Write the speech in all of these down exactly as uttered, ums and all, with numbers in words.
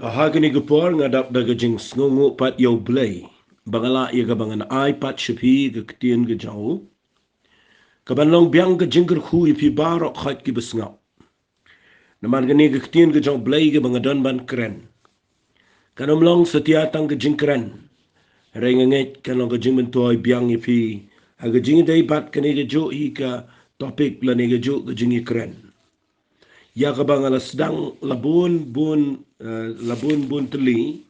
Ha kane ka por nga dap da ka jingsngewnguh pat ïa U Blei ba nga lah ïa kaba ngan ai pat sha phi ka ktien ka jong u, kaban long biang ka jingkyrkhu ïa phi baroh khoit kiba sngap. Namar kane ka ktien ka jong U Blei kaba nga don ban kren, kan ym long satia tang ka jingkren, hynrei nga ngeit kan long ka jingmyntoi biang ïa phi ha ka jingïadei bad kane kajuh hi ka topic lane kajuh ka jingïakren ïa kaba nga la sdang la bun bun, eh, la bun bun tylli.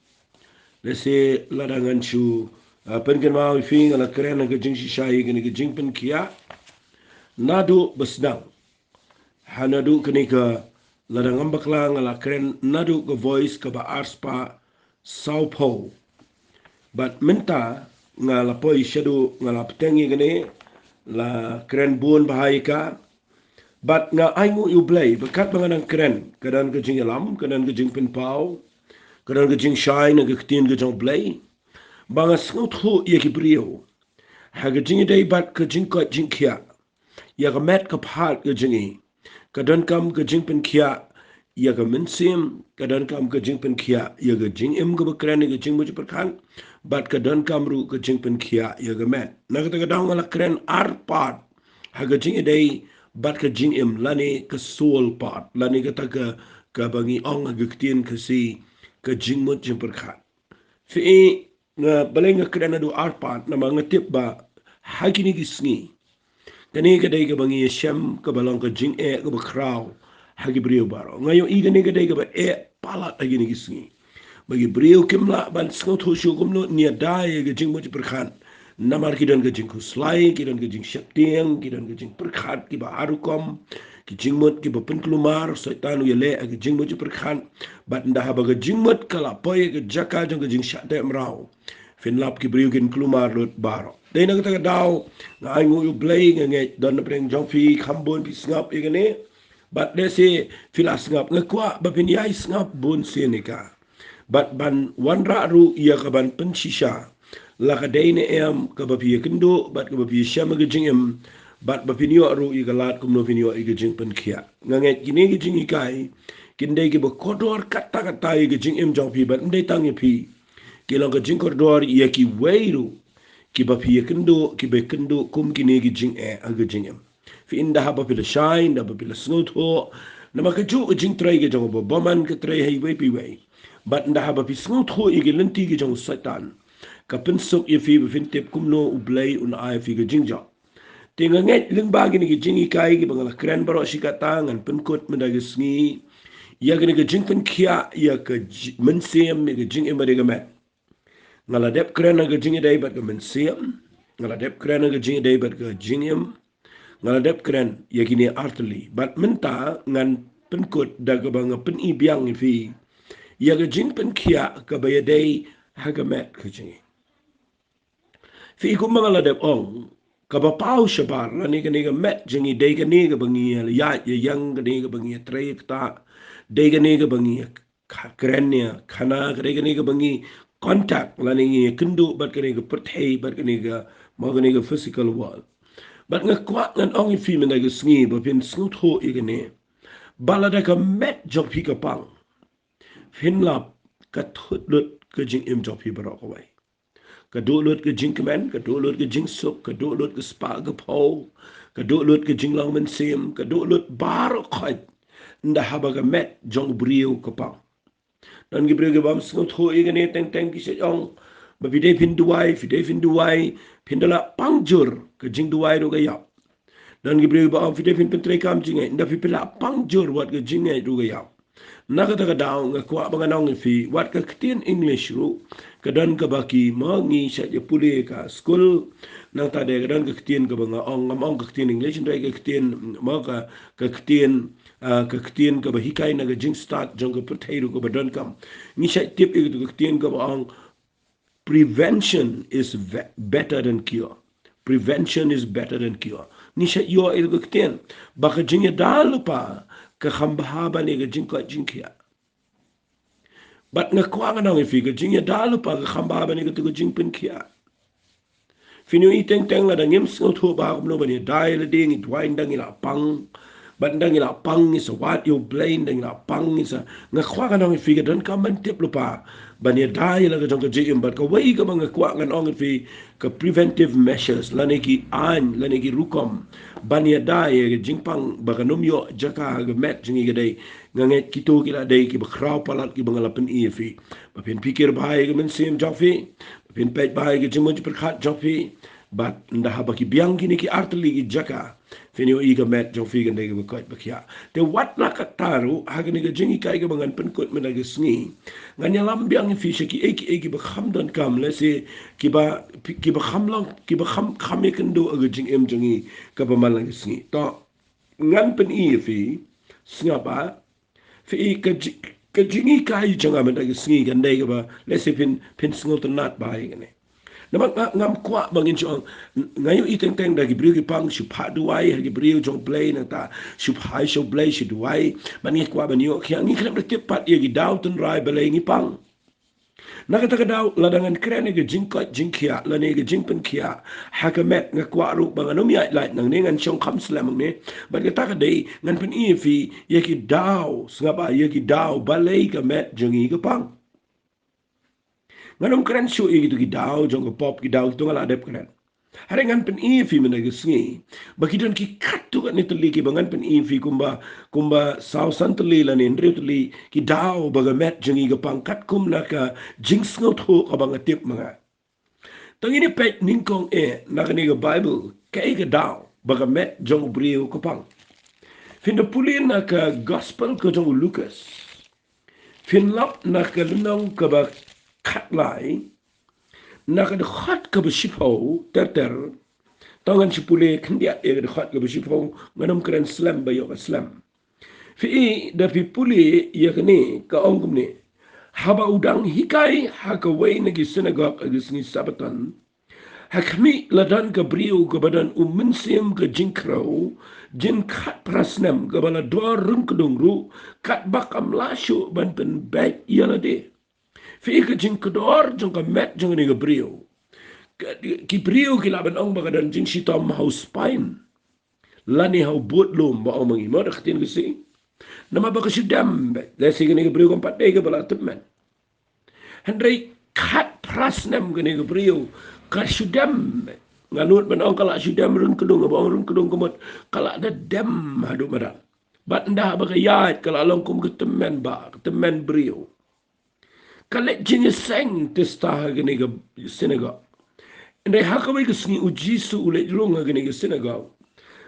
Lehse lada ngan shu, eh, pynkynmaw ïa phi, nga la kren ha ka jingshisha ïa kane ka jingpynkhiah naduh ba sdang ha naduh kane ka, lada ngam bakla nga la kren naduh ka Voice kaba arspah sawphew. Bad mynta nga la poi shaduh, nga la bteng ïa kane, la kren bun bha ïa ka. Bad nga ainguh ïa U Blei ba katba nga nang kren, ka don ka jingïalam, ka don ka jingpynpaw, ka don ka jingshai na ka ktien ka jong U Blei, ba nga sngewthuh ïa ki briew ha ka jingïadei bad ka jingkoit jingkhiah ïa ka met ka phad ka jong ngi. Ka donkam ka jingpynkhiah ïa ka mynsiem, ka donkam ka jingpynkhiah ïa ka jingim kaba kren ïa ka jingmut jingpyrkhat, bad ka donkam ruh ka jingpynkhiah ïa ka met. Na kata ka daw nga la kren ar part ha ka jingïadei bad ka jingim, lane ka soul part, lane kata ka, kaba ngi ong ha ka ktien Khasi ka jingmut jingpyrkhat. Phi i, nga, balei nga kren naduh ar part, namar nga tip ba ha kine ki sngi kane ka dei kaba ngi ïashem kaba long ka jingeh kaba khraw ha ki briew baroh. Nga ïohi kane ka dei kaba eh palat ha kine ki sngi, ba ki briew kim lah ban sngewthuh shuh kumno ïa da ïa ka jingmut jingpyrkhat. Namar ki don ka jingkhuslai, ki don ka jingsheptieng, ki don ka jingpyrkhat kiba ar rukom, ki jingmut kiba pynkulmar, Soitan u ïaleh ha ka jingmut jingpyrkhat. Bad ynda haba ka jingmut ka la poi ha ka jaka jong ka jingshah teh mraw, phin lap ki briew kin kulmar lut baroh. Dei na kata ka daw nga ainguh ïa U Blei, nga ngeit don na pdeng jong phi kham bun phi sngap ïa kane. Bad lehse phi la sngap, nga kwah ba phin ïai sngap bun sien ïa ka, bad ban wanrah ruh ïa ka ban pynshisha, la ka dei ne em kaba phi ïakynduh bad kaba phi ïashem ha ka jingim, bad ba phin ïoh ruh ïa ka lad kumno phin ïoh ïa ka jingpynkhiah. Nga ngeit kine ki jinghikai kin dei kiba kordor katta katta ïa ka jingim jong phi, bad ym dei tang ïa phi, ki long ka jingkordor ïa kiwei ruh kiba phi ïakynduh, kiba ïakynduh kum kine ki jingeh ha ka jingim. Phi, ynda haba phi la shai, ynda haba phi la sngewthuh, namar kajuh ka jingtrei ka jong u ba bymman ka trei ha iwei pa iwei. Bad ynda haba phi sngewthuh ïa ki lynti ki jong u Soitan, ka pynsuk ïa phi ba phin tip kumno U Blei un ai ïa phi ka jingjop. Te nga ngeit lyngba kine ki jinghikai kiba nga la kren baroh shi katta, ngan pynkut mynta ka sngi ïa kane ka jingpynkhiah ïa ka ji-, mynsiem, ïa ka jingim bad ïa ka met. Nga la dep kren ha ka jingïadei bad ka mynsiem, nga la dep kren ha ka jingïadei bad ka jingim, nga la dep kren ïa kine artylli. Bad mynta ngan pynkut da kaba nga pyni biang ïa phi ïa ka jingpynkhiah kaba ïadei ha ka met ka jong ngi. Phi, kumba nga la dep ong, kaba paw shabar lane kane ka met jong ngi dei kane kaba ngi ïa ïaid ïa ïeng, kane kaba ngi ïa trei ïa ktah, dei kane kaba ngi ïa kha-, kren ïa khana, ka dei kane kaba ngi contact lane ngi ïakynduh bad kane ka pyrthei, bad kane ka, mo, kane ka physical world. Bad nga kwah ngan ong ïa phi mynta ka sngi ba phin sngewthuh ïa kane, ba lada ka met jong phi ka pang, phin lap ka thut lut ka jingim jong phi baroh kawei. Ka duh lut ka jingkmen, ka duh lut ka jingsuk, ka duh lut ka spah ka phew, ka duh lut ka jinglong mynsiem, ka duh lut baroh khoit ynda haba ka met jong u briew ka pang. Don ki briew kiba ym sngewthuh ïa kane, teng teng ki shait ong ba phi dei phin duwai, phi dei phin duwai, phin da lah pang jur, ka jingduwai ruh ka ïap. Don ki briew ba ong phi dei phin pyntreikam jingngeit, ynda phi, phi lah pang jur, wat ka jingngeit ruh ka ïap. Na kata ka daw nga kwah ba ngan ong ïa phi, wat ka ktien English ruh ka don kaba ki, mo, ngi shait ïa pule ka skul. Nangta de ka don ka ktien kaba nga ong, ngam ong ka ktien English, hynrei ka ktien, mo, ka, ka ktien, ah, ka ktien kaba hikai na ka jingstad jong ka pyrthei ruh kaba donkam. Ngi shait tip ïa ka ktien kaba ong, "Prevention is ve-, better than cure." Prevention is better than cure. Ngi shait ïoh ïa ka ktien ba ka jingïada lypa ka kham bha ban ïa ka jingkoit jingkhiah. Bad nga kwah ngan ong ïa phi, ka jingïada lypa ka kham bha ban ïa kata ka jingpynkhiah. Phin ïohi teng teng lada ngim sngewthuh bha kumno ban ïada ïa lade, ngi duwai ynda ngi la pang, Bad ynda ngi la pang ngi sa wad ïa U Blei, ynda ngi la pang ngi sa, nga kwah ngan ong ïa phi ka donkam ban tip lypa ban ïada ïa la ka jong ka jingim. Bad kawei kaba nga kwah ngan ong ïa phi, ka preventive measures, lane ki aiñ, lane ki rukom ban ïada ïa ka jingpang ba kan ym ïoh jaka ha ka met jong ngi ka dei, nga ngeit kito ki la dei kiba khraw palat kiba nga la pyni ïa phi. Ba phin pyrkhat bha ïa ka mynsiem jong phi, ba phin peit bha ïa ka jingmut jingpyrkhat jong phi. Bad ynda haba ki biang kine ki artylli ki jaka, phin ïohi ka met jong phi kan dei kaba koit ba khiah. Te wat la katta ruh, ha kane ka jinghikai kaba ngan pynkut mynta ka sngi, ngan ïalam biang ïa phi sha kiei kiei kiba kham donkam, lehse kiba, kiba kham long, kiba kham, kham ïakynduh ha ka jingim jong ngi kaba man la ka sngi. To, ngan pyni ïa phi, sngap ba phi, ka ji-, ka jinghikai jong nga mynta ka sngi kan dei kaba, lehse phin, phin sngewtynnat bha ïa kane. Namar nga, ngam kwah ba ngin shu ong, nga ïohi teng teng da ki briew ki pang shu phah duwai ha ki briew jong U Blei, nangta shu phai sha U Blei shu duwai. Bad ngi kwah ban ïoh khiah, ngi khlem da tip pat ïa ki daw tynrai balei ngi pang. Na kata ka daw, lada ngan kren ïa ka jingkoit jingkhiah, lane ka jingpynkhiah ha ka met, nga kwah ruh ba ngan ym ïaid lait nangne, ngan shong kham slem hangne. Bad kata ka dei, ngan pyni ïa phi ïa ki daw, sngap ba, ïa ki daw balei ka met jong ngi ka pang. Ngan ym kren shuh ïa kito ki daw jong ka pop, ki daw kito nga la dep kren. Hynrei ngan pyni ïa phi mynta ka sngi ba ki don ki katto katne tylli kiba ngan pyni ïa phi, kumba, kumba saw san tylli lane hynriew tylli ki daw ba ka met jong ngi ka pang katkum na ka jingsngewthuh kaba nga tip ma nga. To ngin ïa peit nyngkong eh na kane ka Baibl kaei ka daw ba ka met jong u briew ka pang. Phin da pule na ka Gospel ka jong u Lukas. Phin lap na ka lynnong kaba khatlai, na ka dkhot kaba shiphew ter ter. To ngan shu pule khyndiat ïa ka dkhot kaba shiphew, ngan ym kren slem ba ïoh ka slem. Phi i, da phi pule ïa kane, ka ong kumne: Haba u dang hikai ha kawei na ki synagog ha ka sngi Sabbaton, ha khmih la don ka briew kaba don u mynsiem ka jingkhrew jingkhatphra snem, kaba la dor ryngkdung ruh katba kam lah shuh ban pynbeit ïa lade. Phi i, ka jingkdor jong ka met jong kane ka briew, ka, ki briew ki lah ban ong ba ka don jingshitom ha u spine lane ha u bud lum ba ong ma ngi mo da ka ktien Khasi. Namar ba ka shu dem beit, lehse kane ka briew kam pat dei kaba la tymmen. Hynrei khatphra snem kane ka briew ka shu dem beit. Nga nud ban ong ka la shu dem ryngkdung, ba ong ryngkdung ka mut ka la da dem haduh madan. Bad ynda haba ka ïaid ka la long kum ka tymmen ba, ka tymmen briew. Ka leit jingïaseng tista ha kane ka synagog. Hynrei ha kawei ka sngi u Jisu u leit rung ha kane ka synagog.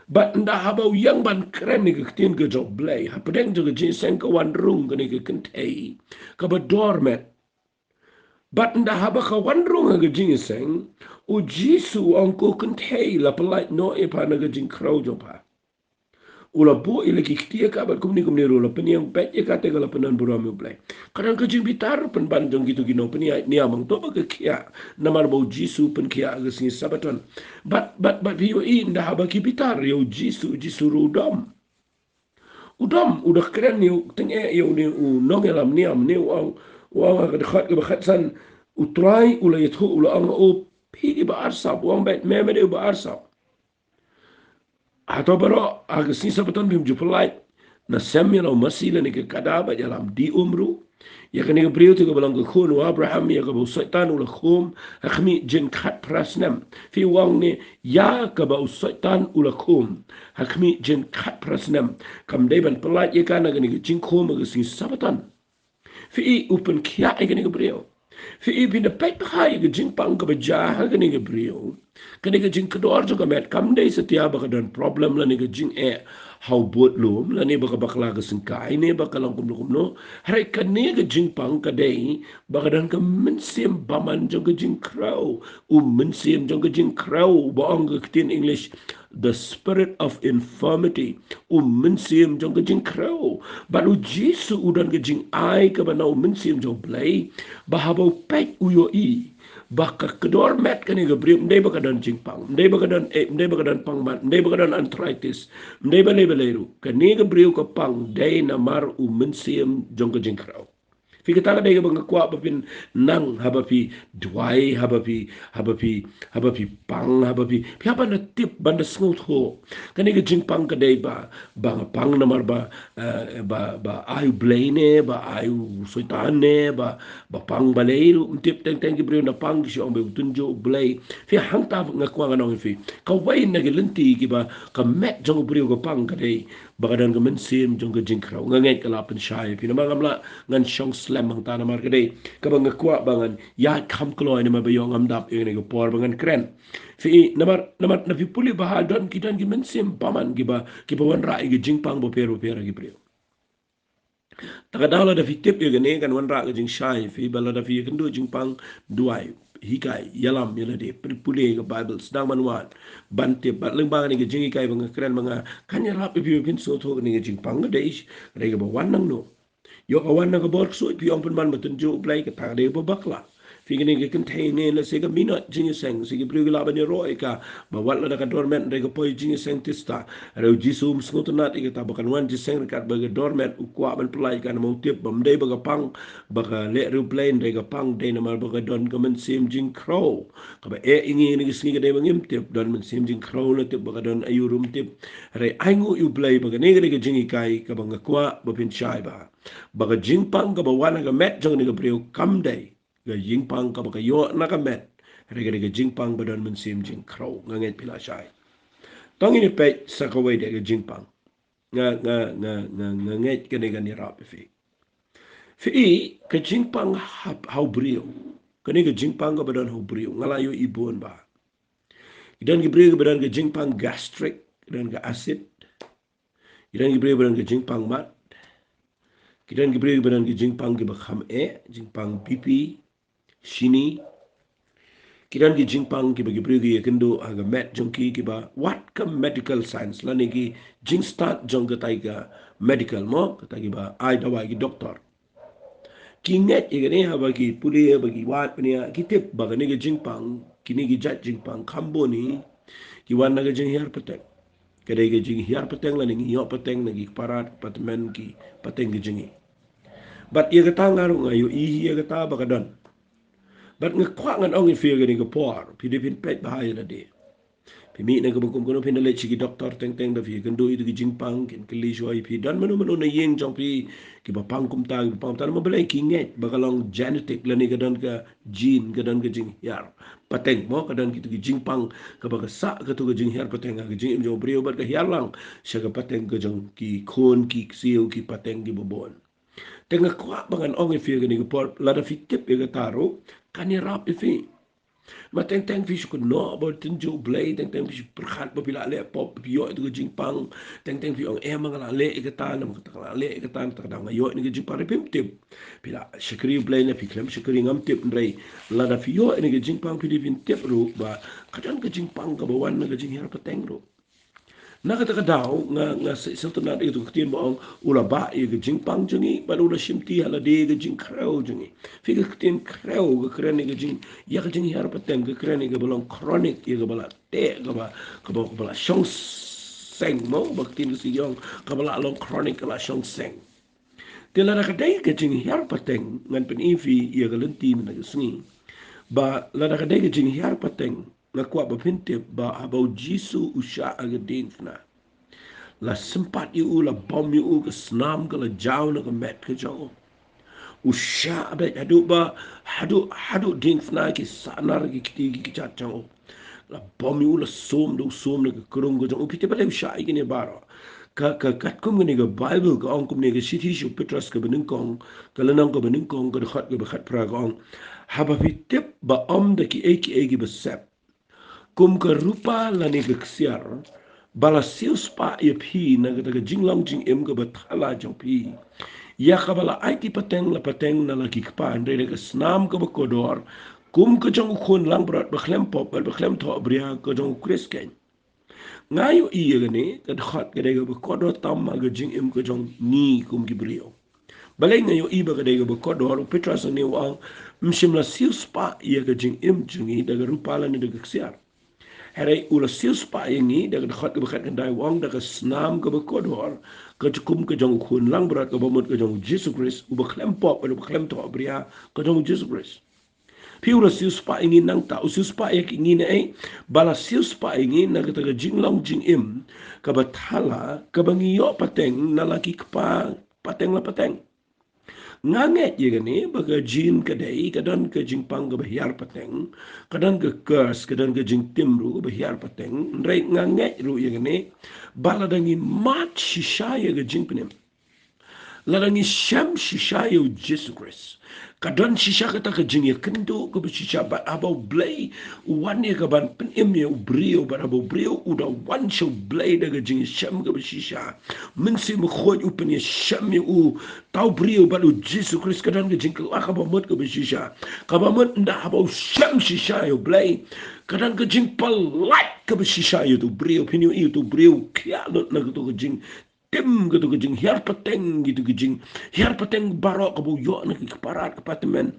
Bad ynda haba u ïeng ban kren ïa ka ktien ka jong U Blei, hapdeng jong ka jingïaseng ka wan rung kane ka kynthei kaba dor met. Bad ynda haba ka wan rung ha ka jingïaseng, u Jisu u ong, ko kynthei, la pyllait noh ïa pha na ka jingkhrew jong pha. U la buh ïa la ki kti ïa ka bad kumne kumne ruh, la pynïeng beit ïa ka te ka la pyndon burom ïa U Blei. Ka don ka jingbitar pynban jong kito ki nongpynïaid niam, hangto ba ka khiah namar ba u Jisu pynkhiah ha ka sngi Sabbaton. Bad, bad, bad phi ïohi ynda haba ki bitar ïa u Jisu, u Jisu ruh u dom. U dom, u da kren ïa u, tyngeh ïa une u nongïalam niam, ne u ong, u ong ha ka dkhot kaba khatsan, U Trai u la ïathuh, u la ong, o phi kiba arsap, u ong beit, me me dei uba arsap. Hato baroh ha ka sngi Sabbaton phim ju pyllait na sem ïa la u masi lane ka kada bad ïalam die um ruh? Ïa kane ka briew te kaba long ka khun u Abraham, ïa kaba u Soitan u la khum ha khmih jingkhatphra snem. Phi, u ong ne, ïa kaba u Soitan u la khum ha khmih jingkhatphra snem, kam dei ban pyllait ïa ka na kane ka jingkhum ha ka sngi Sabbaton. Phi i, u pynkhiah ïa kane ka briew. Phi i, phin da peit bha ïa ka jingpang kaba jia ha kane ka briew. Kane ka jingkdor jong ka met kam dei satia ba ka don problem lane ka jingeh ha u bud lum, lane ba ka bakla ka syngkai, ne ba ka long kumno kumno. Hynrei kane ka jingpang ka dei ba ka don ka mynsiem bymman jong ka jingkhrew. U mynsiem jong ka jingkhrew, ba ong ka ktien English, the spirit of infirmity, u mynsiem jong ka jingkhrew. Bad u Jisu u don ka jingai kaba na u Mynsiem jong U Blei, ba haba u peit u ïohi ba ka kdor met kane ka briew, ym dei ba ka don jingpang, ym dei ba ka don, eh, ym dei ba ka don pang mat, ym dei ba ka don arthritis, ym dei balei balei ruh. Kane ka briew ka pang dei namar u mynsiem jong ka jingkhrew. Phi, kata ka dei kaba nga kwah ba phin nang haba phi duwai, haba phi, haba phi, haba phi pang, haba phi, phi hap ban da tip, ban da sngewthuh. Kane ka jingpang ka dei ba, ba nga pang namar ba, eh, ba, ba ai u Blei ne, ba ai u Soitan ne, ba, ba pang balei ruh, ym tip. Teng teng ki briew na pang ki shu ong ba u tynjuh u Blei. Phi, hangta nga kwah ngan ong ïa phi, kawei na ki lynti kiba ka met jong u briew ka pang ka dei ba ka don ka mynsiem jong ka jingkhrew. Nga ngeit ka la pynshai ïa phi, namar ngam lah ngan shong slem hangta, namar ka dei kaba nga kwah ba ngan ïaid kham kloi, namar ba ïoh ngam dap ïa kane ka por ba ngan kren. Phi, namar, namar na phi pule ba ha don ki, don ki mynsiem bymman kiba, kiba wanrah ïa ka jingpang bapher bapher ha ki briew. Ta ka daw lada phi tip ïa kane kan wanrah ka jingshai ïa phi, ba lada phi ïakynduh jingpang, duwai, hikai, ïalam ïa lade, pule ka Baibl, sdang ban wad, ban tip, bad lyngba kane ka jinghikai ba nga kren, ba nga kan ïarap ïa phi ba phin sngewthuh kane ka jingpang ka dei, ka dei kaba wan nangno. Ïoh ka wan na ka bor ksuid, phi ong pynban ba tynjuh u Blei, kata ka dei kaba bakla. Phi, kane ka kynthei ne, lehse ka minot jingïaseng, lehse ki briew ki lah ban ïaroh ïa ka ba wat lada ka dormet hynrei ka poi jingïaseng tista. Hynrei u Jisu um sngewtynnat ïa kata, ba kan wan jingïaseng ryngkat ba ka dormet, u kwah ban pyllait ïa ka, namar u tip ba ym dei ba ka pang ba ka leh riewblei, hynrei ka pang dei namar ba ka don ka mynsiem jingkhrew. Kaba eh ïa ngi ha kine ki sngi ka dei ba ngim tip, don mynsiem jingkhrew, la tip ba ka don aiu ruh ym tip. Hynrei ainguh ïa u Blei ba kane ka dei ka jinghikai kaba nga kwah ba phin shai bha, ba ka jingpang kaba wan na ka met jong kane ka briew kam dei ka jingpang kaba ka ïoh na ka met, hynrei ka dei ka jingpang ba don mynsiem jingkhrew. Nga ngeit phi la shai. To ngin ïa peit sa kawei de ka jingpang. Nga, nga, nga, nga, nga ngeit kane kan ïarap ïa phi. Phi, ka jingpang ha, ha u briew. Kane ka jingpang kaba don ha u briew, nga la ïohi bun bha. Ki don ki briew kiba don ka jingpang gastric, ki don ka acid. Ki don ki briew kiba don ka jingpang mat. Ki don ki briew kiba don ka jingpang kiba kham eh, jingpang B P, shini. Ki don ki jingpang kiba ki briew ki ïakynduh ha ka met jong ki, kiba wat ka medical science lane ki jingstad jong katai ka medical mo, katai kiba ai dawai, ki doktor. Ki ngeit ïa kane, haba ki pule, haba ki wad bniah, ki tip ba kane ka jingpang, kine ki jait jingpang kham bun hi, ki wan na ka jinghiar pateng. Ka dei ka jinghiar pateng lane ngi ïoh pateng na ki para, pateng, ki pateng ki jong ngi. Bad ïa kata nga ruh nga ïohi ïa kata ba ka don. Bad nga kwah ngan ong ïa phi ha kane ka por, phi dei phin peit bha ïa lade. Phi mih na kaba kum kano, phin da leit sha ki doktor teng teng, da phi ïakynduh ïa ki jingpang, kin kylli shuwa ïa phi don mano mano na ïing jong phi kiba pang kumta, kiba pang kumta. Namar balei? Ki ngeit ba ka long genetic lane ka don ka gene, ka don ka jinghiar pateng mo, ka don kito ki jingpang kaba ka sah kato ka jinghiar pateng ha ka jingim jong u briew bad ka hiar lang sha ka pateng ka jong ki khun, ki ksiew, ki pateng kiba bun. Te nga kwah ba ngan ong ïa phi ha kane ka por, lada phi tip ïa kata ruh kan ïarap ïa phi. Ma teng teng phi shu kynnoh ba tynjuh u Blei, teng teng phi shu pyrkhat ba phi lah leh pop, phi ïoh ïa ka jingpang, teng teng phi ong, eh, ma nga lah leh ïa kata, namar kata nga lah leh ïa kata, kata ka daw nga ïoh ïa ka jingpang, hynrei phim tip. Phi lah shakri u Blei ne phi khlem shakri ngam tip, hynrei lada phi ïoh ïa ka jingpang phi dei phin tip ruh ba ka don ka jingpang kaba wan na ka jinghiar pateng ruh. Na kata ka daw nga, nga sngewtynnat ïa kato ka ktien ba ong, u la bah ïa ka jingpang jong ngi bad u la shimti ha lade ïa ka jingkhrew jong ngi. Phi, ka ktien khrew ka kren ïa ka jing, ïa ka jinghiar pateng, ka kren ïa kaba long chronic, ïa kaba la teh, kaba, kaba, kaba la shong seng mo, ba ka ktien ka Khasi ong kaba la long chronic, ka la shong seng. Te lada ka dei ka jinghiar pateng, ngan pyni phi ïa ka lynti mynta ka sngi. Ba lada ka dei ka jinghiar pateng, nga kwah ba phin tip ba haba u Jisu u shah ha ka diengphna, la sympat ïa u, la bom ïa u, ka snam ka la jaw na ka met ka jong u. U shah beit haduh ba, haduh, haduh diengphna ki sahnar ki kti ki kjat jong u. La bom ïa u, la sum da u sum na ka krung ka jong u. Phi tip balei u shah ïa kine baroh? Ka, ka, katkum kane ka Baibl ka ong kumne, ka shithi sha u Petros kaba nyngkong, ka lynnong kaba nyngkong, ka dkhot kaba khatphra ka ong, haba phi tip ba ym da kiei kiei kiba sep, kum ka rupa lane ka ksiar, ba la siewspah ïa phi na kata ka jinglong jingim kaba thala jong phi, ïa kaba la aiti pateng la pateng na la ki kpa, hynrei da ka snam kaba kordor, kum ka jong u Khun langbrot ba khlem pop bad ba khlem thohbria, ka jong u Khrist keiñ. Nga ïohi ïa kane ka dkhot ka dei kaba kordor tam ha ka jingim ka jong ngi kum ki briew. Balei nga ïohi ba ka dei kaba kordor? U Petros hangne u ong, ym shym la siewspah ïa ka jingim jong ngi da ka rupa lane da ka ksiar. Hynrei u la siewspah ïa ngi da ka dkhot kaba khatkhyndai, u ong, da ka snam kaba kordor, ka jingkum ka jong u khun langbrot kaba mut ka jong u Jisu Khrist, uba khlem pop bad uba khlem thohbria, ka jong u Jisu Khrist. Phi, u la siewspah ïa ngi nangta, u siewspah ïa ngi naei? Ba la siewspah ïa ngi na kata ka jinglong jingim kaba thala, kaba ngi ïoh pateng na la ki kpa pateng la pateng. Nga ngeit ïa kane ba ka jin ka dei, ka don ka jingpang kaba hiar pateng, ka don ka curse, ka don ka jingtim ruh kaba hiar pateng. Hynrei nga ngeit ruh ïa kane ba lada ngi mad shisha ïa ka jingpynim, lada ngi shem shisha ïa u Jisu Khrist, ka don shisha kata ka jingïakynduh kaba shisha bad haba u Blei u wan ïa ka ban pynim ïa u briew, bad haba u briew u da wan sha u Blei da ka jingïashem kaba shisha, Mynsiem Bakhuid u pynïashem ïa u, uta u briew bad u Jisu Khrist, ka don ka jingkylla kaba mut kaba shisha. Kaba mut ynda haba u shem shisha ïa u Blei, ka don ka jingpyllait kaba shisha ïa uta u briew. Phin ïohi uta u briew u khiah lut na kato ka jingtim, kato ka jinghiar pateng, kato ka jinghiar pateng baroh kaba u ïoh na ki kparad kpa tymmen.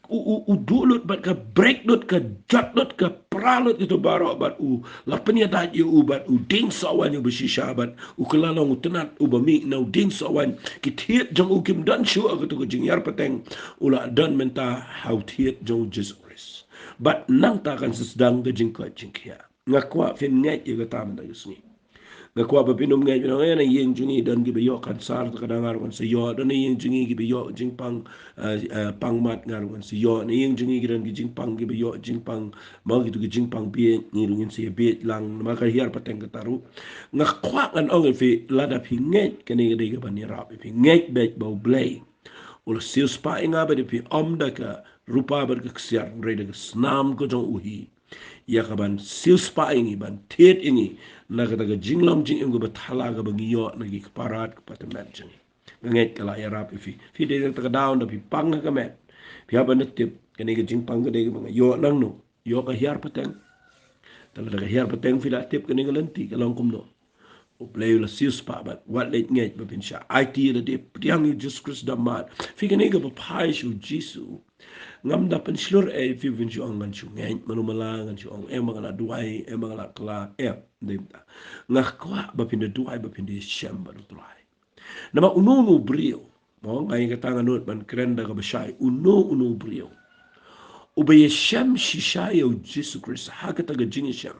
U, u, u duh lut bad ka break lut, ka jot lut, ka pra lut kato baroh, bad u la pynïadait ïa u, bad u dieng sohwaiñ uba shisha, bad u kylla long u tnat uba mih na u dieng sohwaiñ. Ki thied jong u kim don shuh ha kato ka jinghiar pateng, u la don mynta ha u thied jong u Jisu Khrist. Bad nangta kan sa sdang ka jingkoit jingkhiah. Nga kwah phin ngeit ïa kata mynta ka sngi. Nga kwah ba phin ym ngeit, phin ong, eh, na ïing jong ngi don kiba ïoh cancer, te ka dang nga ruh ngan sa ïoh. Don na ïing jong ngi kiba ïoh jingpang, eh, eh, pang mat, nga ruh ngan sa ïoh. Na ïing jong ngi ki don ki jingpang kiba ïoh jingpang, mo, kito ki jingpang bieit, ngi ruh ngin sa ïa bieit lang. Namar ka hiar pateng kata ruh. Nga kwah ngan ong ïa phi, lada phi ngeit, kane ka dei kaban ïarap ïa phi. Ngeit beit ba U Blei u la siewspah ïa nga, bad ïa phi, ym da ka rupa bad ka ksiar, hynrei da ka snam ka jong u hi. Ïa kaban siewspah ïa ngi, ban thied ïa ngi na kata ka jinglong jingim kaba thala kaba ngi ïoh na ki kparad kpa tymmen jong ngi. Nga ngeit ka la ïarap ïa phi. Phi dei na kata ka daw ynda phi pang ha ka met, phi hap ban da tip, kane ka jingpang ka dei kaba nga ïoh nangno. Ïoh ka hiar pateng. Te lada ka hiar pateng phi la tip kane ka lynti ka long kumno. U Blei u la siewspah bad wat leit ngeit ba phin shah aiti lade, pdiang ïa u Jisu Khrist da mad. Phi, kane kaba phai sha u Jisu, ngam da pynshlur ei ïa phi ba phin shu ong ngan shu ngeit malu mala, ngan shu ong em ba nga la duwai, em ba nga la kylla, em, ym dei kumta. Nga kwah ba phin da duwai, ba phin da shem bad U Trai. Namar uno uno u briew, mo, nga ïa kata nga nud ban kren da kaba shai, uno uno u briew uba ïashem shisha ïa u Jisu Khrist ha kata ka jingïashem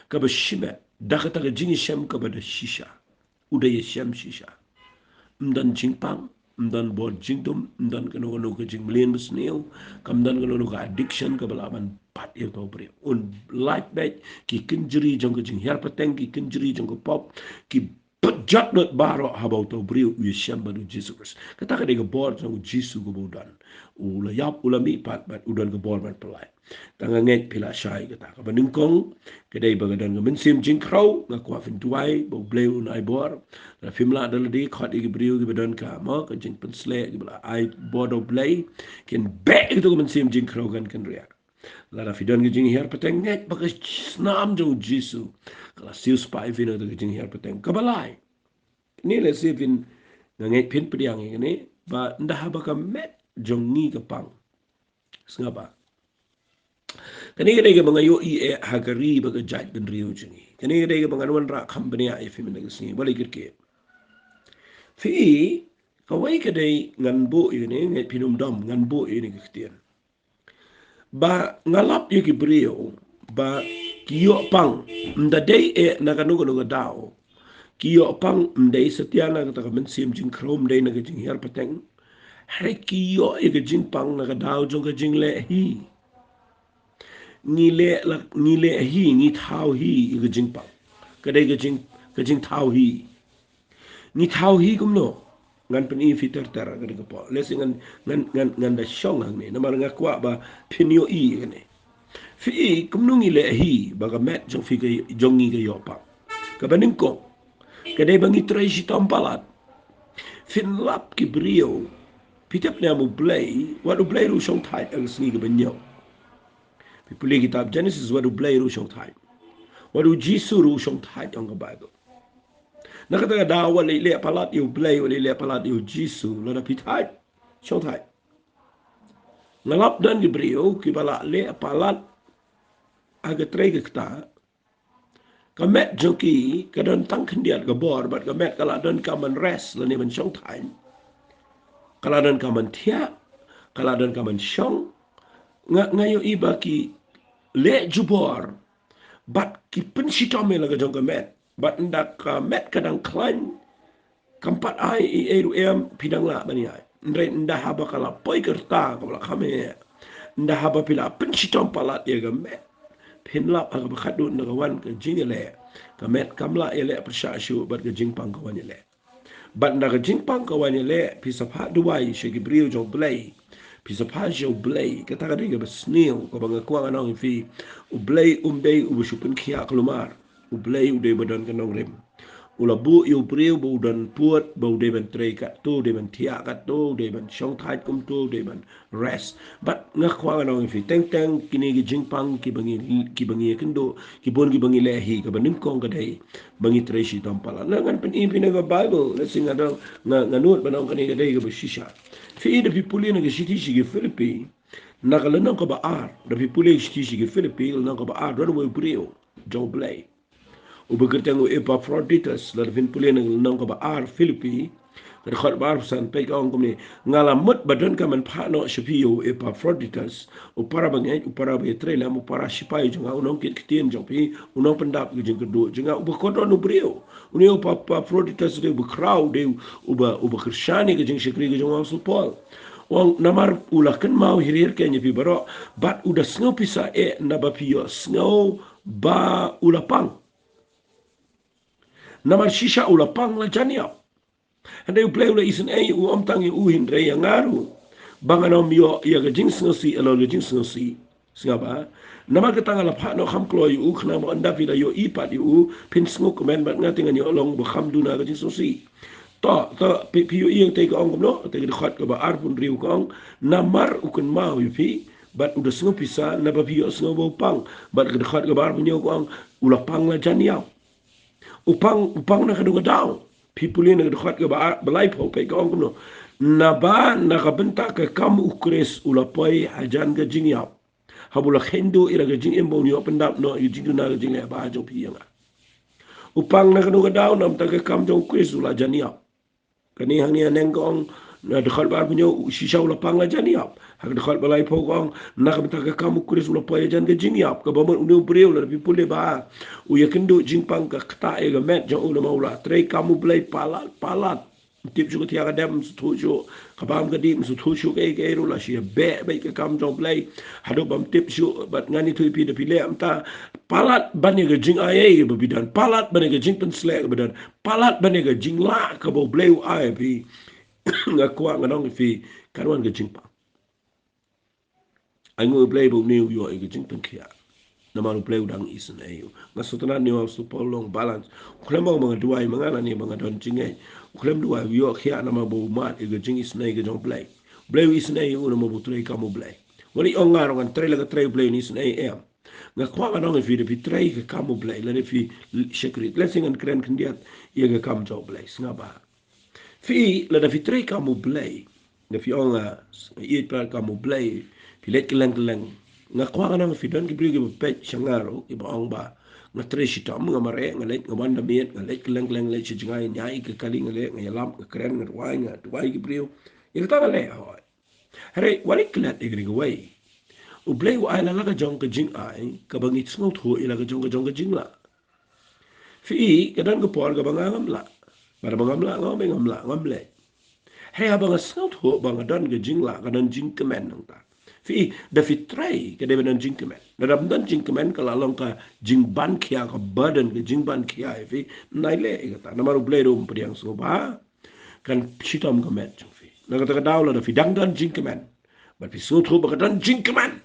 kaba shimet, da kata ka jingïashem kaba da shisha, u da ïashem shisha. Ym don jingpang, ym don bor jingdum, ym don kano kano ka jingmlien basniew, kam don kano kano ka addiction kaba lah ban bat ïa uta u briew. Un lait beit ki kynjri jong ka jinghiar pateng, ki kynjri jong ka pop, ki pynjot lut baroh haba uta u briew u ïashem bad u Jisu Khrist. Kata ka dei ka bor jong u Jisu kaba u don. U la ïap, u la mihpat, bad u don ka bor ban pynlait. Te nga ngeit phi la shai kata. Kaba nyngkong ka dei ba ka don ka mynsiem jingkhrew. Nga kwah phin duwai ba U Blei un ai bor. Lada phim lah da lade, khot ïa ki briew kiba don ka, mo, ka jingpynshlur, kiba la ai bor da U Blei, kin beh ïa kato ka mynsiem jingkhrew kan kynriah. Lada phi don ka jinghiar pateng, ngeit ba ka snam jong u Jisu ka la siewspah ïa phi na kata ka jinghiar pateng. Kaba lai, kane lehse phin, nga ngeit phin pdiang ïa kane, ba ynda haba ka met jong ngi ka pang, sngap ba kane ka dei kaba nga ïohi eh ha ka ri bad ka jaitbynriew jong ngi. Kane ka dei kaba ngan wanrah kham bniah ïa phi mynta ka sngi, balei kyrkieh? Phi, kawei ka dei, ngan buh ïa kane, ngeit phin ym dom, ngan buh ïa kane ka ktien. Ba nga lap ïa ki briew ba ki ïoh pang, ym da dei eh na kano kano ka daw. Ki ïoh pang ym dei satia na kata ka mynsiem jingkhrew, ym dei na ka jinghiar pateng. Hynrei ki ïoh ïa ka jingpang na ka daw jong ka jingleh hi. Ngi leh la, ngi leh hi, ngi thaw hi ïa ka jingpang. Ka dei ka jing, ka jingthaw hi. Ngi thaw hi kumno? Ngan pyni phi ter ter ha kane ka por. Lehse ngan, ngan, ngan, ngan da shong hangne, namar nga kwah ba phin ïohi kane. Phi, kumno ngi leh hi ba ka met jong phi ka, jong ngi ka ïoh pang? Kaba nyngkong ka dei ba ngi trei shitom palat. Phin lap ki briew. Phi tip ne em, U Blei, wat U Blei ruh u shongthait ha ka sngi kaba ñiew. Phi pule kitab Genesis, wat U Blei ruh u shongthait. Wat U Jisu ruh u shongthait, ong ka Baibl. Na kata ka daw wat leh leh palat ïa U Blei, wat leh leh palat ïa U Jisu, lada phi thait, shongthait. Nga lap don ki briew kiba la leh palat ha ka trei ka ktah, ka met jong ki ka don tang khyndiat ka bor, bad ka met ka la donkam ban rest lane ban shong thaiñ. Ka la donkam ban thiah, ka la donkam ban shong. Nga, nga ïohi ba ki leh jubor bad ki pynshitom ïa la ka jong ka met. Bad ynda ka met ka dang khlaiñ, kam pat ai ei ei ruh em, phi dang lah ban ïai. Hynrei ynda haba ka la poi ka rta kaba la kham heh, ynda haba phi la pynshitom palat ïa ka met, phin lap ha kaba khatduh ynda ka wan ka jingïaleh, ka met kam lah ïaleh pyrshah shuh bad ka jingpang ka wan ïaleh. Bad ynda ka jingpang ka wan ïaleh, phi sa phah duwai sha ki briew jong U Blei. Phi sa phah sha U Blei, kata ka dei kaba sniew kaba nga kwah ngan ong ïa phi. U Blei um dei uba shu pynkhiah kulmar. U Blei u dei uba don ka nongrim. U la buh ïa u briew ba u don pud, ba u dei ban trei katto, u dei ban thiah katto, u dei ban shong thait kumto, u dei ban rest. Bad nga kwah ngan ong ïa phi, teng teng kine ki jingpang kiba ngi, kiba ngi ïakynduh, ki bun kiba ngi leh hi, kaba nyngkong ka dei ba ngi trei shitom palat. Ngan pyni ïa phi na ka Baibl, lehse nga dang, nga, nga nud ban ong kane ka dei kaba shisha. Phi i, da phi pule na ka shithi sha ki Philippi, na ka lynnong kaba ar, da phi pule shithi sha ki Philippi, lynnong kaba ar, don uwei u briew jong U Blei uba kyrteng u Epaphroditus. Lada phin pule na ka lynnong kaba ar Philippi, ka dkhot ba arphew san, peit ka ong kumne: Nga la mut ba donkam ban phah noh sha phi ïa u Epaphroditus, u para bangeit, u para ba ïatrei lem, u para shipai jong nga, u nongkit ktien jong phi, u nongpyndap ka jingkyrduh jong nga, uba kordor u briew. Une u Epaphroditus u dei uba khraw, u dei uba, uba kyrshan ïa ka jingshakri ka jong u Apostol Paul. U ong, namar u la kynmaw hir hir keiñ ïa phi baroh, bad u da sngewpisa eh naba phi ïohsngew ba u la pang. Namar shisha u la pang la jan ïap. Hynrei U Blei u la isynei ïa u, ym tang ïa u hynrei ïa nga ruh, ba ngan ym ïoh ïa ka jingsngewsih halor ka jingsngewsih. Sngap bha. Namar kata nga la phah noh kham kloi ïa u, khnang ba ynda phi la ïohi pat ïa u, phin sngewkmen bad nga te ngan ïoh long ba kham duna ka jingsngewsih. To, to, phi, phi ïohi ïa kata ka ong kumno, kata ka dkhot kaba arphew hynriew ka ong, namar u kynmaw ïa phi, bad u da sngewpisa naba phi ïohsngew ba u pang. Bad ka dkhot kaba arphew hynñiew ka ong, u la pang la jan ïap. U pang, u pang na kano ka daw? Phi pule na ka dkhot kaba ar, ba laiphew, peit ka ong kumno: Naba na ka bynta ka kam U Khrist u la poi hajan ka jingïap, haba u la kheiñ duh ïa la ka jingim ba un ïoh pyndap noh ïa ka jingduna ka jingleh bha jong phi ïa nga. U pang na kano ka daw? Na ka bynta ka kam jong U Khrist u la jan ïap. Kane hangne haneng ka ong, na dkhot ba arphew hynñiew, shisha u la pang la jan ïap. Ha ka dkhot ba laiphew ka ong, na ka bynta ka kam U Khrist u la poi hajan ka jingïap. Kaba mut une u briew, lada phi pule bha, u ïakynduh jingpang ka ktah ïa ka met jong u namar u la trei kam U Blei palat palat. Ym tip shuh ka thiah ka dep, ym sngewthuh shuh ka bam ka dih, ym sngewthuh shuh kaei kaei ruh, la shu ïabeh beit ka kam jong U Blei. Haduh bym tip shuh, bad ngan ïathuh ïa phi, da phi leh mynta, palat ban ïa ka jingai kaba phi don, palat ban ïa ka jingpynshlur kaba don, palat ban ïa ka jinglah kaba U Blei u ai ïa phi. Nga kwah ngan ong ïa phi, kan wan ka jingpang. Ai nguh ïa U Blei ba une u ïoh ïa ka jingpynkhiah. Namar U Blei u dang isynei ïa u. Nga sngewtynnat une u Apostol Paul u long balance. U khlem ong ba nga duwai ma nga lane ba nga don jingngeit. U khlem duwai, u ïohkhiah namar ba u mad ïa ka jingisynei ka jong U Blei. U Blei u isynei ïa u namar ba u trei kam U Blei. Wat leit ong nga ruh ngan trei la ka trei U Blei un isynei, em. Nga kwah ngan ong ïa phi, da phi trei ka kam U Blei, lada phi shakri, lehse ngan kren khyndiat ïa ka kam jong U Blei, sngap bha. Phi, lada phi trei kam U Blei, da phi ong, ah, ïeit palat kam U Blei, phi leit kylleng kylleng. Nga kwah ngan ong ïa phi, don ki briew kiba peit sha nga ruh, kiba ong ba nga trei shitom, nga mareh, nga leit, nga wan da miet, nga leit kylleng kylleng, leit sha jngai, nga ïaid ka kali, nga leit, nga ïalap, nga kren, nga duwai, nga duwai ki briew. Ïa kata nga leh, hooid. Hynrei wat leit klet ïa kane kawei. U Blei u ai la la ka jong ka jingai kaba ngi sngewthuh ïa la ka jong ka jong ka jinglah. Phi i, ka don ka por kaba nga ngam lah. Bad haba ngam lah, nga ong ba ngam lah, ngam leh. Hynrei haba nga sngewthuh ba nga don ka jinglah, ka don jingkmen nangta. Phi i, da phi trei ka dei ban don jingkmen. Lada ym don jingkmen ka la long ka jingban khia, ka burden, ka jingban khia ïa phi. Nai leh ïa kata, namar U Blei ruh um pdiang sngewbha. Kan shitom ka met jong phi. Na kata ka daw lada phi dang don jingkmen, bad phi sngewthuh ba ka don jingkmen,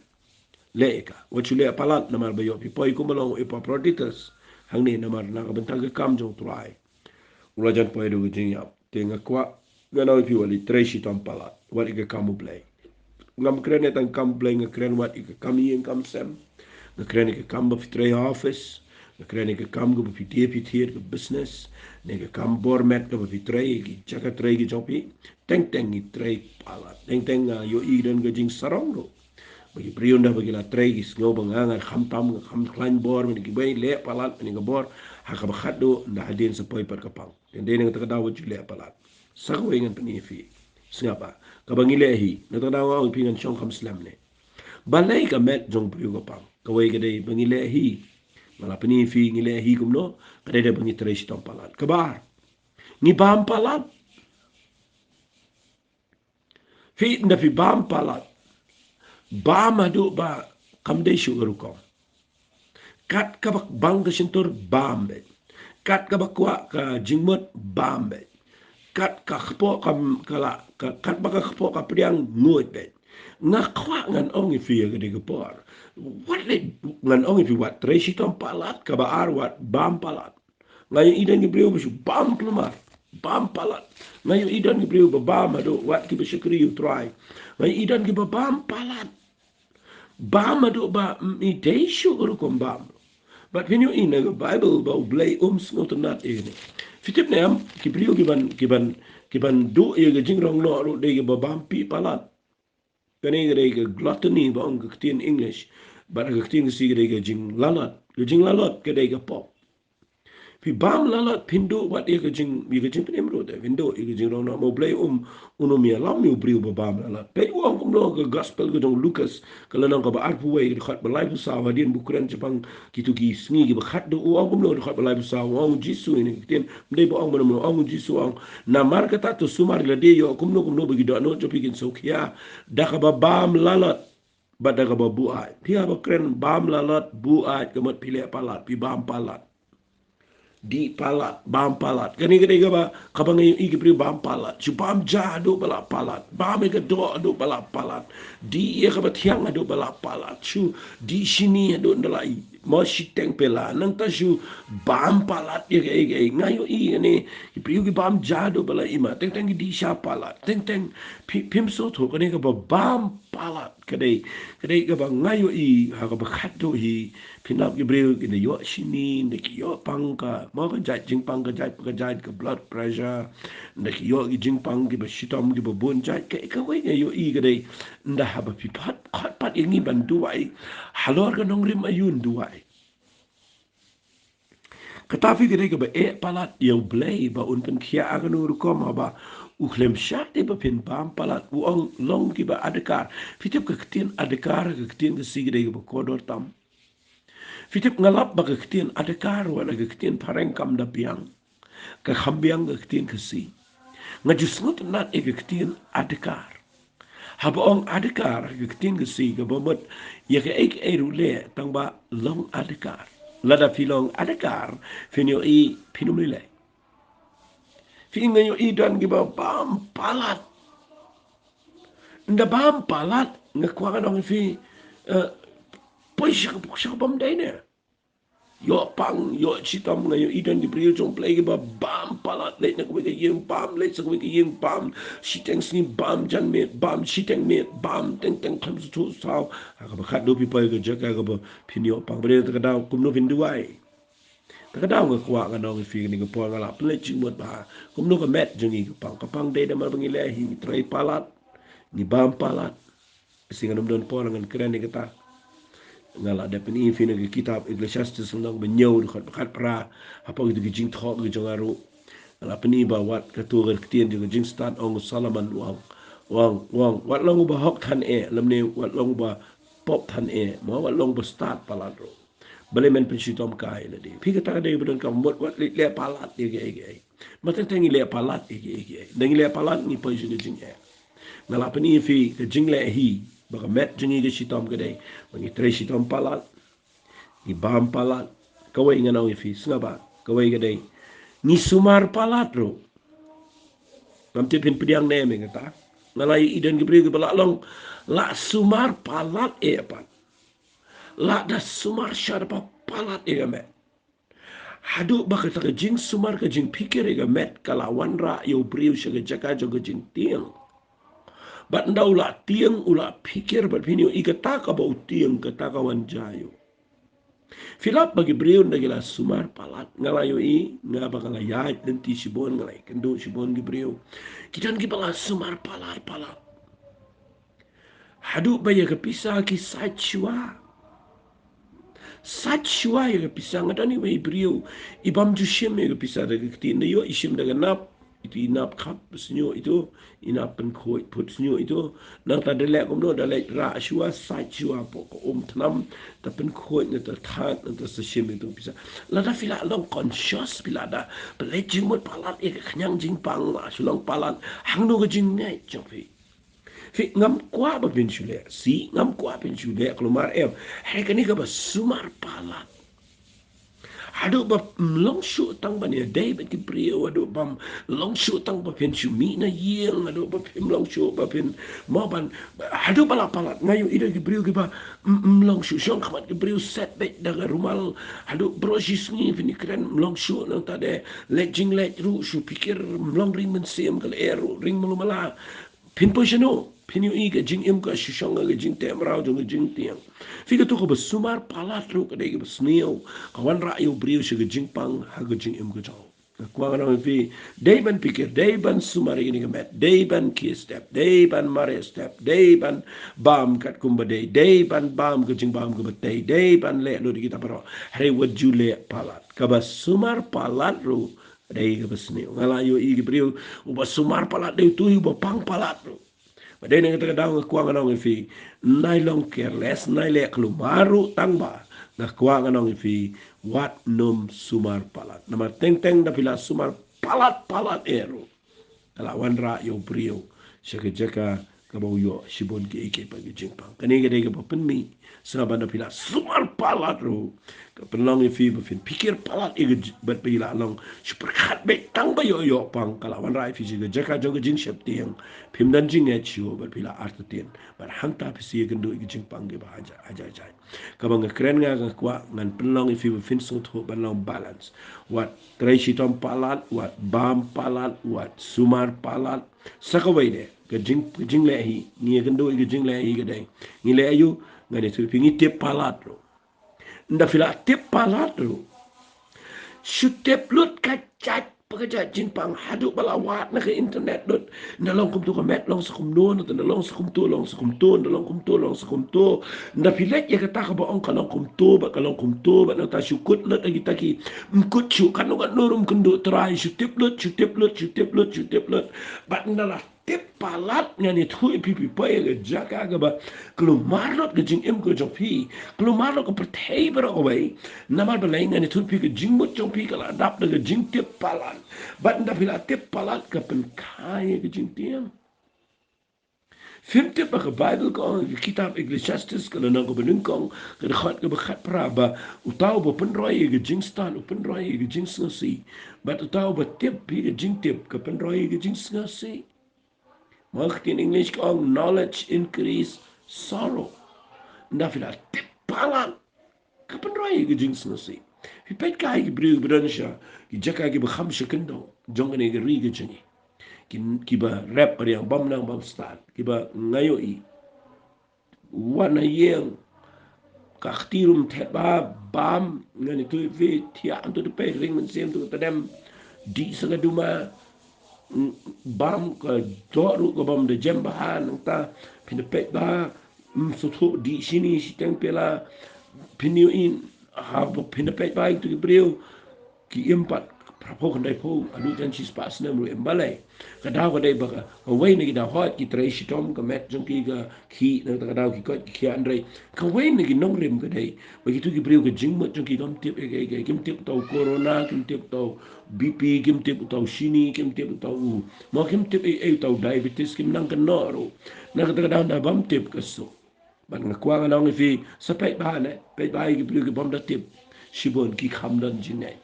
leh ïa ka. Wat shu leh palat namar ba ïoh phi poi kumba long u Epaphroditus hangne, namar na ka bynta ka kam jong U Trai u la jan poi da ka jingïap. Te nga kwah ngan ong ïa phi, wat leit trei shitom palat, wat ïa ka kam U Blei. Ngam kren ïa tang kam U Blei, nga kren wat ïa ka kam ïing kam sem. Nga kren ïa ka kam ba phi trei ha office. Nga kren ïa ka kam kaba phi die phi thied, ka business. Ne ka kam bor met kaba phi trei, ki jaka trei ki jong phi. Teng teng ngi trei palat. Teng teng nga ïohi don ka jingsarong ruh. Ba ki briew ynda ba ki la trei ki sngew ba nga nga kham tam, nga kham khlaiñ bor, mynta ki ba leh palat mynta ka bor ha kaba khatduh, ynda hadien sa poi pat ka pang. Te dei na kata ka daw ba ju leh palat. Sa kawei ngan pyni ïa phi. Sngap ba kaba ngi leh hi, na kata ka daw nga ong ïa phi ngan shong kham slem ne. Balei ka met jong briew ka pang? Kawei ka dei ba ngi leh hi. Nga la pyni ïa phi ngi leh hi kumno, ka dei da ba ngi trei shitom palat. Kaba ar, ngi bam palat. Phi, ynda phi bam palat, bam haduh ba kam dei shuh ka rukom. Kat kaba bang ka shyntur, bam beit. Kat kaba kwah ka jingmut, bam beit. Kat ka kpoh ka, ka la, ka, kat ba ka kpoh ka pdiang, nguid beit. Nga kwah ngan ong ïa phi ïa ka dei ka por. Wat leh, ngan ong ïa phi, wat trei shitom palat, kaba ar wat bam palat. Nga ïohi don ki briew ba shu bam kulmar, bam palat. Nga ïohi don ki briew ba bam haduh wat kiba shakri ïa U Trai. Nga ïohi don kiba bam palat. Bam haduh ba, mm, i dei shuh ka rukom bam. Bad phin ïohi na ka Baibl ba U Blei um sngewtynnat ïa kane. Phi tip ne em, ki briew kiban, kiban, kiban duh ïa ka jingrong noh ruh dei kiba bam pih palat. Kane ka dei ka gluttony ba ong ka ktien English. Bad ka ktien Khasi ka dei ka jinglalot. Ka jinglalot ka dei ka pop. Phi bam lalot, phin duh wat ïa ka jing, ïa ka jingpynim ruh te, phin duh ïa ka jingrong noh. Ma U Blei um, un ym ïalam ïa u briew ba bam lalot. Peit u ong kumno ka gospel ka jong u Lukas, ka lynnong kaba arphew wei, ka dkhot ba laiphew saw, hadien ba u kren shaphang kito ki sngi kiba khatduh, u ong kumno ka dkhot ba laiphew saw, u ong u Jisu ïa kane ka ktien, ym dei ba ong mano mano, u ong u Jisu, u ong, namar kata to sumar ïa lade ïoh kumno kumno ba ki dohnud jong phi kin sngewkhia da kaba bam lalot bad da kaba buaid. Phi haba kren bam lalot, buaid, ka mut phi leh palat, phi bam palat. Dih palat, bam palat. Kane ka dei kaba, kaba nga ïohi ki briew bam palat. Shu bam ja haduh ba la palat. Bam ïa ka doh haduh ba la palat. Dih ïa kaba thiang haduh ba la palat. Shu dih shini haduh ynda la i, mo shiteng pela. Nangta shu bam palat ïa kaei kaei. Nga ïohi kane ki briew ki bam ja haduh ba la i, ma teng teng ki dih sha palat. Teng teng phi, phim sngewthuh kane kaba bam palat. Ka dei, ka dei kaba nga ïohi ha kaba khatduh hi. Phin lap ki briew ki da ïoh shini, da ki ïoh pang ka, mo ka jait jingpang ka jait pa ka jait, ka blood pressure, da ki ïoh ki jingpang kiba shitom kiba bun jait. Ka, kawei nga ïohi ka dei, ynda haba phi pat, khot pat ïa ngi ban duwai, halor ka nongrim aïu yn duwai? Kata phi ka dei kaba eh palat ïa U Blei ba un pynkhiah ha kano ka rukom haba u khlem shah te ba phin bam palat, u ong long kiba adkar. Phi tip ka ktien adkar, ka ktien Khasi ka dei kaba kordor tam. Phi tip nga lap ba ka ktien adkar wat la ka ktien phareng kam da biang. Ka kham biang ka ktien Khasi. Nga ju sngewtynnat ïa ka ktien adkar. Haba ong adkar, ka ktien Khasi kaba mut ïa kaei kaei ruh leh tang ba long adkar. Lada phi long adkar, phin ïohi phin ym lei lei. Phi, nga ïohi don kiba bam palat. Ynda bam palat, nga kwah ngan ong ïa phi, eh, poi sha ka, sha ka bym dei ne. Ïoh pang, ïoh shitom, nga ïohi don ki briew jong U Blei kiba bam palat, leit na kawei ka ïing bam, leit sha kawei ka ïing bam, shiteng sngi bam janmiet, bam shiteng miet, bam teng teng khlem sngewthuh saw. Ha kaba khatduh phi poi ka jaka kaba phin ïoh pang. Ba dei na kata ka daw kumno phin duwai? Na kata ka daw nga kwah ngan ong ïa phi kane ka por, nga la pynleit jingmut ba kumno ka met jong ngi ka pang. Ka pang dei namar ba ngi leh hi, ngi trei palat, ngi bam palat. Shisha ngan ym don por ngan kren ïa kata. Nga la dep pyni ïa phi na ka kitab Ecclesiastes lynnong ba hynñiew, dkhot ba khatphra. Hapoh kito ki jingthoh ki jong nga ruh, nga la pyni ba wat kato ka ktien jong ka jingstad, ong u Solomon, u ong, u ong, u ong, wat long uba hok than eh, lymne wat long uba pop than eh, mo wat long uba stad palat ruh, balei men pynshitom kai ïa lade? Phi, kata ka dei ba donkam, mut wat leh, leh palat ïa kiei kiei. Ma teng teng ngi leh palat ïa kiei kiei. Ynda ngi leh palat ngi poi sha ka jingeh. Nga la pyni ïa phi ka jingleh hi ba ka met jong ngi ka shitom ka dei ba ngi trei shitom palat, ngi bam palat. Kawei ngan ong ïa phi, sngap ba kawei ka dei, ngi sumar palat ruh. Ngam tip phin pdiang ne em ïa kata. Nga la ïohi don ki briew kiba la long, la sumar palat eh pat. La da sumar sha da palat ïa ka met. Haduh ba kata ka jingsumar, ka jingpikir ïa ka met ka la wanrah ïa u briew sha ka jaka jong ka jingtieng. Bad ynda u la tieng u la pikir, bad phin ïohi kata kaba u tieng kata ka wan jia ïa u. Phi lap ba ki briew ynda ki la sumar palat, nga la ïohi, nga ba nga la ïaid lynti shibun, nga la ïakynduh shibun ki briew. Ki don kiba la sumar palat palat. Haduh ba ïa ka pisa ki sait shuwa. Sait shuwa ïa ka pisa. Nga don iwei i briew i bam ju shim ïa ka pisa da ka ktien, da ïoh i shim da ka nap. Itu i nap khap sñiuh itu, i nap pynkhuid phut sñiuh itu. Nangta da leh kumno, da leh rah shuwa, sait shuwa hapoh ka um thnam, ta pynkhuid, nangta thait, nangta sa shim itu pisa. Lada phi la long conscious, phi la da pynleit jingmut palat ïa ka khñiang jingpang, la shu long palat hangno ka jingngeit jong phi. Phi, ngam kwah ba phin shu leh sih, ngam kwah phin shu leh kulmar em. Hei, kane kaba sumar palat. Haduh ba ym long shuh tang ban ïadei bad ki briew, haduh bam long shuh tang ba phin shu mih na ïing, haduh ba phim long shuh ba phin mo ban, haduh ba la palat. Nga ïohi da ki briew kiba ym, ym long shuh shong khmat ki briew, set beit da ka rumal, haduh baroh shi sngi phin ïakren ym long shuh, nangta de leit jingleit ruh shu pyrkhat ym long ring mynsiem, ka lyer ruh ring malu mala. Phin poi shano? Phin ïohi ka jingim ka shu shong ha ka jingteh mraw jong ka jingtieng. Phi, kato kaba sumar palat ruh ka dei kaba sniew, ka wanrah ïa u briew sha ka jingpang ha ka jingim ka jong u. Nga kwah ngan ong ïa phi, dei ban pyrkhat, dei ban sumar ïa kane ka met, dei ban khie step, dei ban mareh step, dei ban bam katkum ba dei, dei ban bam ka jingbam kaba tei, dei ban leh lut ïa kita baroh. Hynrei wat ju leh palat. Kaba sumar palat ruh dei kaba sniew. Nga la ïohi ki briew, uba sumar palat dei utu hi uba pang palat ruh. Ba dei na kata ka daw nga kwah ngan ong ïa phi, nai long careless, nai leh kulmar ruh tang ba, nga kwah ngan ong ïa phi, wat nym sumar palat. Namar teng teng da phi la sumar palat palat eh ruh, ka la wanrah ïa u briew sha ka jaka kaba u ïoh shibun kiei kiei pat ki jingpang. Kane ka dei kaba pynmih. Sngap, ban da phi la sumar palat ruh, ka pynlong ïa phi ba phin pyrkhat palat ïa ka j-, bad phi la long shu pyrkhat beit tang ba ïoh ïoh pang, ka la wanrah ïa phi sha ka jaka jong ka jingsheptieng. Phim don jingngeit shuh bad phi la artatien. Bad hangta phi sa ïakynduh ïa ka jingpang kaba haja, haja, haja. Kaba nga kren, nga, nga kwah ngan pynlong ïa phi ba phin sngewthuh ban long balance. Wat trei shitom palat, wat bam palat, wat sumar palat. Sa kawei de, ka jing, ka jingleh hi, ngi ïakynduh ïa ka jingleh hi ka dei, ngi leh aïu? Ngan ïathuh ïa phi, ngi tip palat ruh. Nda phi la tip palat ruh, shu tip lut ka jait pa ka jait jingpang, haduh ba la wad na ka internet lut. Nda long kumto ka met long sa kumno, nda long sa kumto long sa kumto, nda long kumto long sa kumto. Nda phi leit ïa kata kaba ong ka long kumto bad ka long kumto bad nangta shu kut lut ha kita ki ym kut shuh, katno katno ruh ym kynduh trai, shu tip lut, shu tip lut, shu tip lut, shu tip lut. Bad nda la tip palat, ngan ïathuh ïa phi, phi poi ha ka jaka kaba kulmar lut ka jingim ka jong phi, kulmar lut ka pyrthei baroh kawei. Namar balei? Ngan ïathuh ïa phi, ka jingmut jong phi ka la dap da ka jingtip palat. Bad nda phi la tip palat, ka pynkha ïa ka jingtieng. Phim tip ba ka Baibl ka ong, ka kitab Ecclesiastes ka lynnong kaba nyngkong, ka dkhot kaba khatphra, ba uta uba pynroi ïa ka jingstad u pynroi ïa ka jingsngewsih. Bad uta uba tip ïa ka jingtip ka pynroi ïa ka jingsngewsih. Mo, ka ktien English ka ong, knowledge increase sorrow. Nda phi la tip palat, ka pynroi ïa ka jingsngewsih. Phi peit kai ki briew kiba don sha ki jaka kiba kham sha kyndong jong kane ka ri ka jong ngi, ki, kiba rep ka riang bym nang bym stad, kiba nga ïohi wan na ïing, ka kti ruh ym thet bha, bam, ngan ïathuh ïa phi, thiah hangto, da peit ring mynsiem, to ka tdem, dih sa ka duma, mm, bam, ka doh ruh ka bym da jem bha. Nangta phin da peit bha, mm, sngewthuh, dih shini shiteng pela, phin ïohi, ha, phin da peit bha ïa kito ki briew, ki im pat phraphew khyndaiphew, haduh jan shispah snem ruh em. Balei? Ka daw ka dei ba ka, kawei na ki daw hooid ki trei shitom, ka met jong ki ka khih, nangta ka daw ki koit ki khiah, hynrei kawei na ki nongrim ka dei ba kito ki briew ka jingmut jong ki kam tip ei ei ei, kim tip uta u corona, kim tip uta u B P, kim tip uta u shini, kim tip uta u, mo, kim tip ei ei, uta u diabetes, kim nang kynnoh ruh. Na kata ka daw nda bym tip ka suk. Bad nga kwah ngan ong ïa phi, sa peit bha ne, peit bha ïa ki briew ki bym da tip. Shibun ki kham don jingngeit.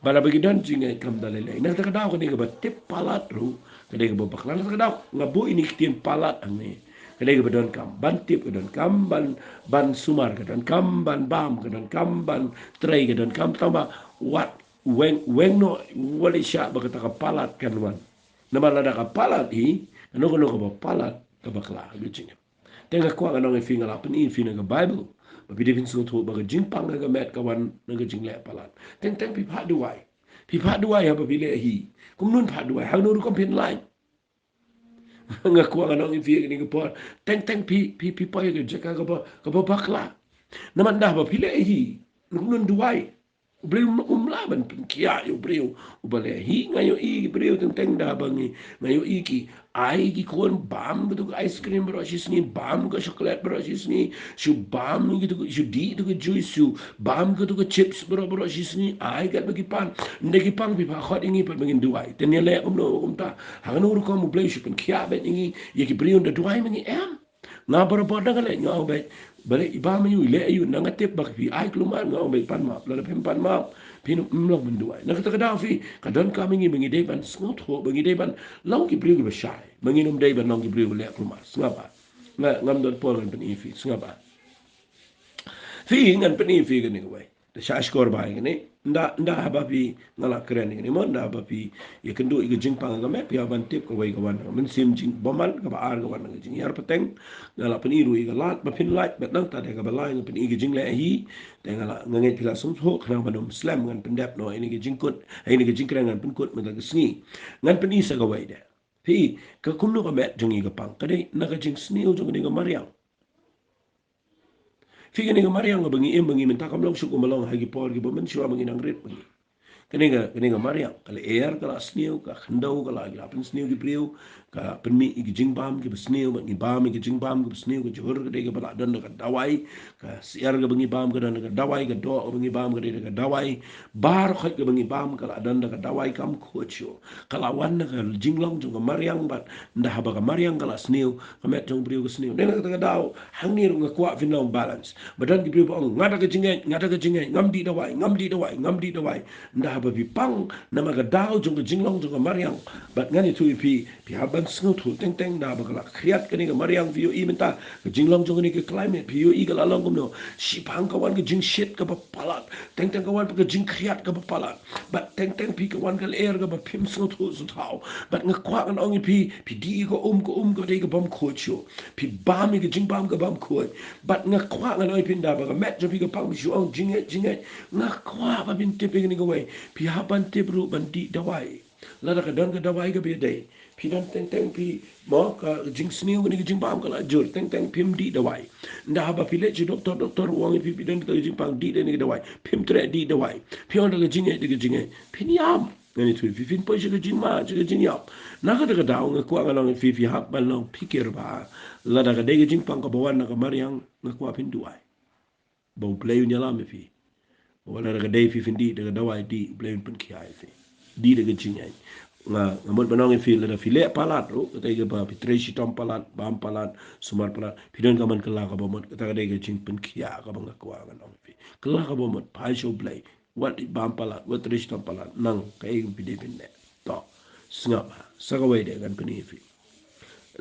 Bad haba ki don jingngeit kam da lei lei. Na kata ka daw kane kaba tip palat ruh ka dei kaba bakla. Na kata ka daw nga buh ïa kane ka ktien palat hangne, ka dei kaba donkam. Ban tip ka donkam, ban, ban sumar ka donkam, ban bam ka donkam, ban trei ka donkam. Tangba wat weng, weng noh, wat leit shah ba kata ka palat kan wan. Namar lada ka palat hi, kano kano kaba palat ka bakla ha ka jingim. Te nga kwah ngan ong ïa phi, nga la pyni ïa phi na ka Baibl ba phi dei phin sngewthuh ba ka jingpang ha ka met ka wan na ka jingleh palat. Teng teng phi phah duwai. Phi phah duwai haba phi leh hi. Kumno phin phah duwai? Hangno rukom phin lait? Nga kwah ngan ong ïa phi kane ka por, teng teng phi, phi, phi poi ha ka jaka kaba, kaba bakla. Namar da haba phi leh hi, ngan duwai. U Blei um, um lah ban pynkhiah ïa u briew uba leh hi. Nga ïohi ki briew teng teng da haba ngi, nga ïohi ki ai ki khun bam katu ka ice cream baroh shi sngi, bam ka chocolate baroh shi sngi, shu bam katu ka, shu dih katu ka juice, shu bam katu ka chips baroh baroh shi sngi, ai katba ki pang. Ynda ki pang phi phah khot ïa ngi pat ba ngin duwai. Te ngi leh kumno kumta? Ha kano rukom u Blei u shu pynkhiah beit ïa ngi, ïa ki briew ynda duwai ma ngi? Em. Nga barabor da nga leh, nga ong beit, balei i bam ïa u, i leh ïa u, nga tip ba phi ai kulmar, nga ong beit pan map. Lada phim pan map, phin ym long ban duwai. Na kata ka daw phi, ka donkam ïa ngi ba ngi dei ban sngewthuh, ba ngi dei ban long ki briew kiba shai, ba ngin ym dei ban long ki briew kiba leh kulmar. Sngap ba? Nga, ngam don por ngan pyni ïa phi, sngap ba? Phi, ngan pyni ïa phi kane kawei. Te shah shkor bha ïa kane. Ynda, ynda haba phi, nga la kren ïa kane mo, ynda haba phi ïakynduh ïa ka jingpang ha ka met, phi hap ban tip kawei ka wan na ka mynsiem jingbymman, kaba ar ka wan na ka jingïar pateng. Nga la pyni ruh ïa ka lad ba phin lait, bad nangta de kaba lai nga pyni ïa ka jingleh hi. Te nga la, nga ngeit phi la sngewthuh, khnang ban ym slem ngan pyndep noh ïa kane ka jingkut, ïa kane ka jingkren ngan pynkut mynta ka sngi. Ngan pyni sa kawei de. Phi, ka kumno ka met jong ngi ka pang? Ka dei na ka jingsniew jong kane ka mariang. Phi, kane ka mariang kaba ngi im, ba ngi mynta, kam long shuh kumba long ha ki por kiba mynshuwa ba ngi nang rit ba ngi. Kane ka, kane ka mariang ka lyer, ka la sniew, ka khyndew, ka la, ka la pynsniew ki briew, ka pynmih ïa ki jingbam kiba sniew, ba ngi bam ïa ki jingbam kiba sniew, ka jhur ka dei kaba la don da ka dawai, ka syiar kaba ngi bam ka don da ka dawai, ka doh kaba ngi bam ka dei da ka dawai, baroh khoit kaba ngi bam ka la don da ka dawai, kam khuid shuh. Ka la wan na ka jinglong jong ka mariang, bad ynda haba ka mariang ka la sniew, ka met jong u briew ka sniew. Dei na kata ka daw, hangne ruh nga kwah phin long balance. Ba don ki briew ba ong, nga da ka jingngeit, nga da ka jingngeit, ngam dih dawai, ngam dih dawai, ngam dih dawai. Ynda haba phi pang, namar ka daw jong ka jinglong jong ka mariang. Bad ngan ïathuh ïa phi, phi hap ban sngewthuh teng teng, ynda haba ka la khriat kane ka mariang, phi ïohi mynta, ka jinglong jong kane ka climate, phi ïohi ka la long kumno. Shiphang ka wan ka jingshit kaba palat, teng teng ka wan pat ka jingkhriat kaba palat. Bad teng teng phi, ka wan ka lyer kaba phim sngewthuh sngewthaw. Bad nga kwah ngan ong ïa phi, phi dih ïa ka um, ka um ka dei ka bym khuid shuh. Phi bam ïa ka jingbam ka bym khuid. Bad nga kwah ngan ong ïa phi, ynda ba ka met jong phi ka pang, phi shu ong jingngeit, jingngeit. Nga kwah ba phin tip ïa kane kawei. Phi hap ban tip ruh ban dih dawai. Lada ka don ka dawai kaba ïadei, phi don teng teng phi, mo, ka jingsniew kane ka jingbam ka la jur, teng teng phim dih dawai. Ynda haba phi leit sha doktor, doktor u ong ïa phi, phi don ka jingpang, dih da kane ka dawai, phim treh dih dawai. Phi ong da ka jingngeit, da ka jingngeit, phin ïap. Ngan ïathuh ïa phi, phin poi sha ka jingma, sha ka jingïap. Na kata ka daw nga kwah ngan ong ïa phi, phi hap ban long phikir bha. Lada ka dei ka jingpang kaba wan na ka mariang, nga kwah phin duwai ba U Blei un ïalam ïa phi. Ba lada ka dei phi phin dih da ka dawai, dih, U Blei un pynkhiah ïa phi. Dih da ka jingngeit. Nga, nga mut ban ong ïa phi, lada phi leh palat ruh, kata kaba phi trei shitom palat, bam palat, sumar palat, phi don ka man kylla kaba mut, kata ka dei ka jingpynkhiah kaba nga kwah ngan ong ïa phi. Kylla kaba mut, phai sha U Blei. Wat bam palat, wat trei shitom palat, nang kaei kaba phi dei phin leh. To, sngap bha, sa kawei de ngan pyni ïa phi.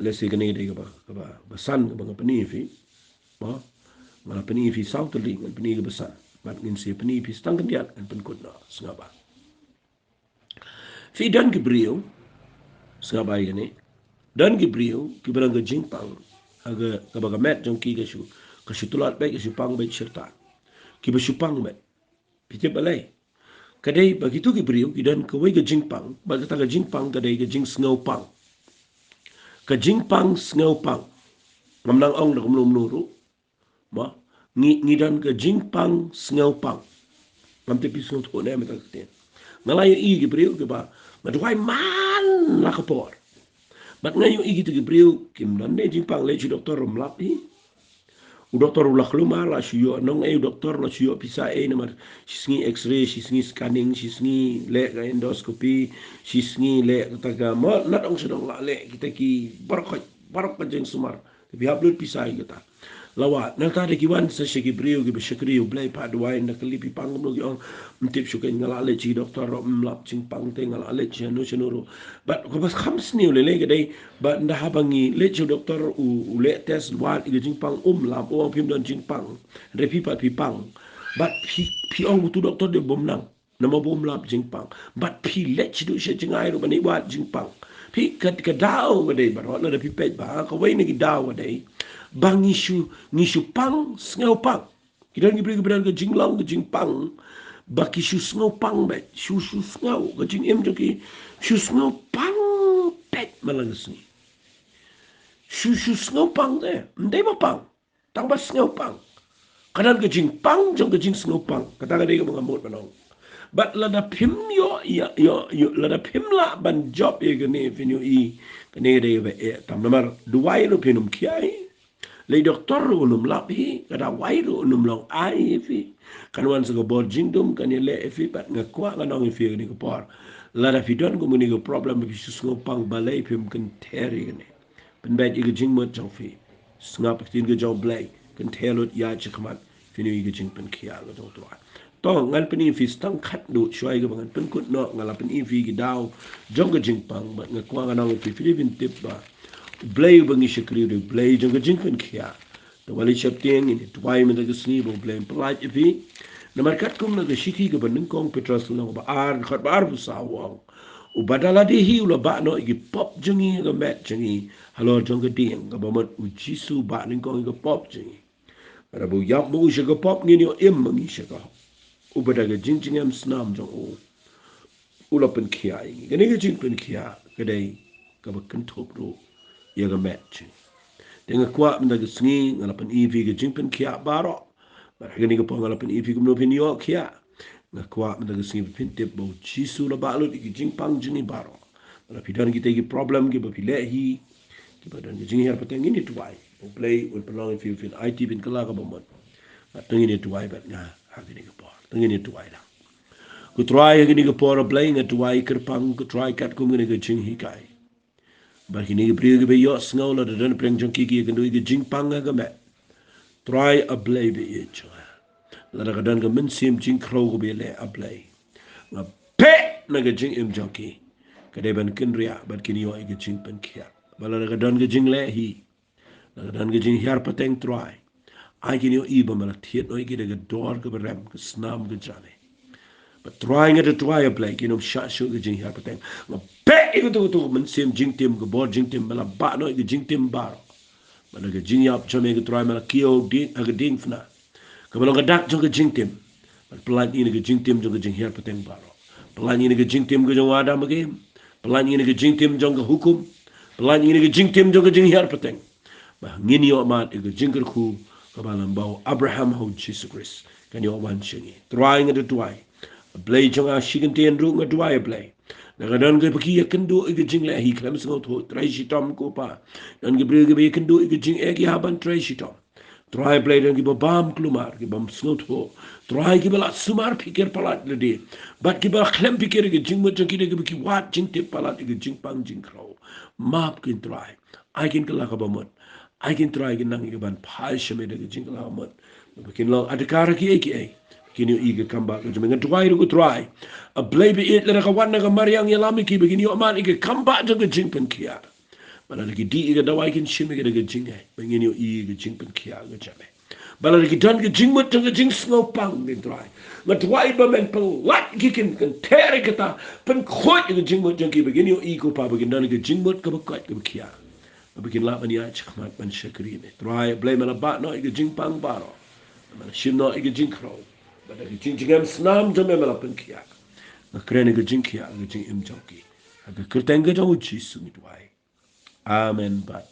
Lehse kane ka dei kaba, kaba, ba san kaba nga pyni ïa phi. Mo, nga la pyni ïa phi saw tylli, ngan pyni ïa kaba san. Bad ngin sa pyni ïa phi sa tang khyndiat, ngan pynkut noh, sngap bha. Phi, don ki briew, sngap bha ïa kane. Don ki briew kiba don ka jingpang, ha ka, kaba ka met jong ki ka shu, ka shu tlot beit, ka shu pang beit shirta. Kiba shu pang beit. Phi tip balei? Ka dei ba kito ki briew ki don kawei ka jingpang, bad kata ka jingpang ka dei ka jingsngewpang. Ka jingpang sngewpang. Ngam nang ong da kumno kumno ruh. Mo, ngi, ngi don ka jingpang sngewpang. Ngam tip phi sngewthuh ne em ïa kata ka ktien. Nga la ïohi ki briew kiba, nga duwai man la ka por. Bad nga ïohi kito ki briew kim don ne jingpang, leit sha u doktor um lap hi. U doktor u la kulmar, la shu ïoh nongei u doktor, la shu ïoh pisa ei, namar shisngi X-ray, shisngi scanning, shisngi leh ka endoscopy, shisngi leh kata ka, mo, nat ong shnong la leh kita ki baroh ka, baroh ka jingsumar. Te phi hap lut pisa ïa kata. La wad, nangta de ki wan sa sha ki briew kiba shakri ïa U Blei, phah duwai, ynda kylli phi pang kumno, ki ong, ym tip shuh kein, nga la leit sha ki doktor ruh ym lap jingpang te, nga la leit shano shano ruh. Bad kaba kham sniew lei lei ka dei, bad ynda haba ngi leit sha u doktor, u, u leh test, wad ïa ka jingpang, um lap, u ong phim don jingpang. Hynrei phi pat phi pang. Bad phi, phi ong utu u doktor de bym nang. Namar ba um lap jingpang. Bad phi leit shaduh sha jngai ruh ban ïa wad jingpang. Phi, ka, ka daw ka dei baroh, lada phi peit bha, kawei na ki daw ka dei ba ngi shu, ngi shu pang sngewpang. Ki don ki briew kiba don ka jinglong ka jingpang ba ki shu sngewpang beit, shu, shu sngew, ka jingim jong ki shu sngewpang beit man la ka sngi. Shu shu sngewpang te, ym dei ba pang. Tang ba sngewpang. Ka don ka jingpang jong ka jingsngewpang. Kata ka dei kaba nga mut ban ong. Bad lada phim ïoh, ïa, ïoh, ïoh, lada phim lah ban jop ïa kane, phin ïohi kane ka dei kaba eh tam. Namar duwai ruh phin ym khia hi. Leit doktor ruh un ym lap hi, ka dawai ruh un ym long ai ïa phi. Kan wan sa ka bor jingdum, kan ïaleh ïa phi, bad nga kwah ngan ong ïa phi ha kane ka por. Lada phi don kum kane ka problem, phi shu sngewpang, balei phim kynther ïa kane. Pynbeit ïa ka jingmut jong phi. Sngap ïa ka ktien ka jong U Blei. Kynther lut, ïaid shakhmat. Phin ïohi ka jingpynkhiah ka jong U Trai. To, ngan pyni ïa phi tang khatduh shuwa ïa kaba ngan pynkut noh, nga la pyni ïa phi ki daw jong ka jingpang, bad nga kwah ngan ong ïa phi, phi dei ban tip ba U Blei uba ngi shakri u dei U Blei jong ka jingpynkhiah. Te wat leit sheptieng, ngin ïa duwai mynta ka sngi ba U Blei un pyllait ïa phi. Namar katkum na ka shithi kaba nyngkong Petros lynnong ba ar, dkhot ba arphew saw u ong, uba da lade hi u la bah noh ïa ki pop jong ngi ha ka met jong ngi halor jong ka dieng, kaba mut U Jisu u bah nyngkong ïa ka pop jong ngi. Lada ba u ïap ma u sha ka pop, ngin ïoh im ma ngi sha ka hok. Uba da ka jingjngem snam jong u, u la pynkhiah ïa ngi. Kane ka jingpynkhiah ka dei kaba kynthup ruh ïa ka met jong ngi. Te nga kwah mynta ka sngi nga la pyni ïa phi ka jingpynkhiah baroh. Bad ha kane ka por nga la pyni ïa phi kumno phin ïoh khiah. Nga kwah mynta ka sngi ba phin tip ba U Jisu u la bah lut ïa ki jingpang jong ngi baroh. Lada phi don kita ki problem kiba phi leh hi, kiba don ki jinghiar pateng, ngin ïa duwai. U Blei un pynlong ïa phi, phin aiti, phin kylla kaba mut. Bad to ngin ïa duwai bad nga ha kane ka por. To ngin ïa duwai lang. Ko Trai, ha kane ka por, A Blei, nga duwai kyrpang, ko Trai, katkum kane ka jinghikai. Bad kine ki briew kiba ïohsngew, lada don pyrshah jong ki ki ïakynduh ïa ka jingpang ha ka met, Trai, A Blei ba ïeit jong nga, lada ka don ka mynsiem jingkhrew kaba ïaleh, A Blei, nga peit na ka jingim jong ki, ka dei ban kynriah bad kin ïoh ïa ka jingpynkhiah. Bad lada ka don ka jingleh hi, lada ka don ka jinghiar pateng, Trai, ai kin ïohi ba me la thied noh ïa ki da ka dor kaba rem, ka snam ka jane. Bad Trai, nga da duwai, A Blei, kin ym shah shuh ka jinghiar pateng. Nga peit ïa kato kato ka mynsiem jingtim, ka bor jingtim, me la bah noh ïa ka jingtim baroh. Bad da ka jingïap jong me, ko Trai, me la kiew ha ka diengphna kaba long ka dak jong ka jingtim. Bad pyllait ïa ngi na ka jingtim jong ka jinghiar pateng baroh. Pyllait ïa ngi na ka jingtim ka jong u Adam ha ka im. Pyllait ïa ngi na ka jingtim jong ka hukum. Pyllait ïa ngi na ka jingtim jong ka jinghiar pateng. Ba ngin ïoh mad ïa ka jingkyrkhu kaba lyngba u Abraham ha U Jisu Khrist kan ïoh wan sha ngi. Trai, nga da duwai, A Blei jong nga, shi kyntien ruh nga duwai, A Blei, lada ka don kiba ki ïakynduh ïa ka jingleh hi khlem sngewthuh, trei shitom, ko Pa. Don ki briew kiba ïakynduh ïa ka jingeh, ki hap ban trei shitom. Trai, A Blei, don kiba bam kulmar, kiba ym sngewthuh, Trai, kiba la sumar phikir palat lade, bad kiba la khlem phikir ïa ka jingmut jong ki, da kiba ki wad jingtip palat ïa ka jingpang jingkhrew. Map kin, Trai. Ai kin kylla kaba mut. Ai kin, Trai, kin nang ïa ka ban phai sha me da ka jingkylla kaba mut. Ba kin long adkar ha kiei kiei, kin ïohi ïa ka kam bah ka jong me. Nga duwai ruh, ko Trai, A Blei ba ïeit, lada ka wan na ka mariang, ïalam ïa ki ba kin ïoh mad ïa ka kam bah jong ka jingpynkhiah. Bad lada ki dih ïa ka dawai, kin shim ïa ka da ka jingngeit, ba ngin ïohi ïa ka jingpynkhiah ka jong me. Bad lada ki don ka jingmut jong ka jingsngewpang, ko Trai, nga duwai ba men pyllait ïa ki, kin kynther ïa kata, pynkhuid ïa ka jingmut jong ki, ba ngin ïohi, ko Pa, ba kin don ka jingmut kaba koit kaba khiah, ba kin lah ban ïaid shakhmat ban shakri me. Trai, A Blei, me la bah noh ïa ka jingpang baroh, me la shim noh ïa ka jingkhrew, bad da ka jingjngem snam jong me me la pynkhiah. Nga kren ïa ka jingkhiah ha ka jingim jong ki. Ha ka kyrteng ka jong U Jisu ngi duwai. Amen bad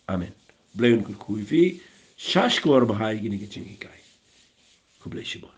amen. Blei un kyrkhu ïa phi. Shah shkor bha ïa kine ki jinghikai. Khublei shibun.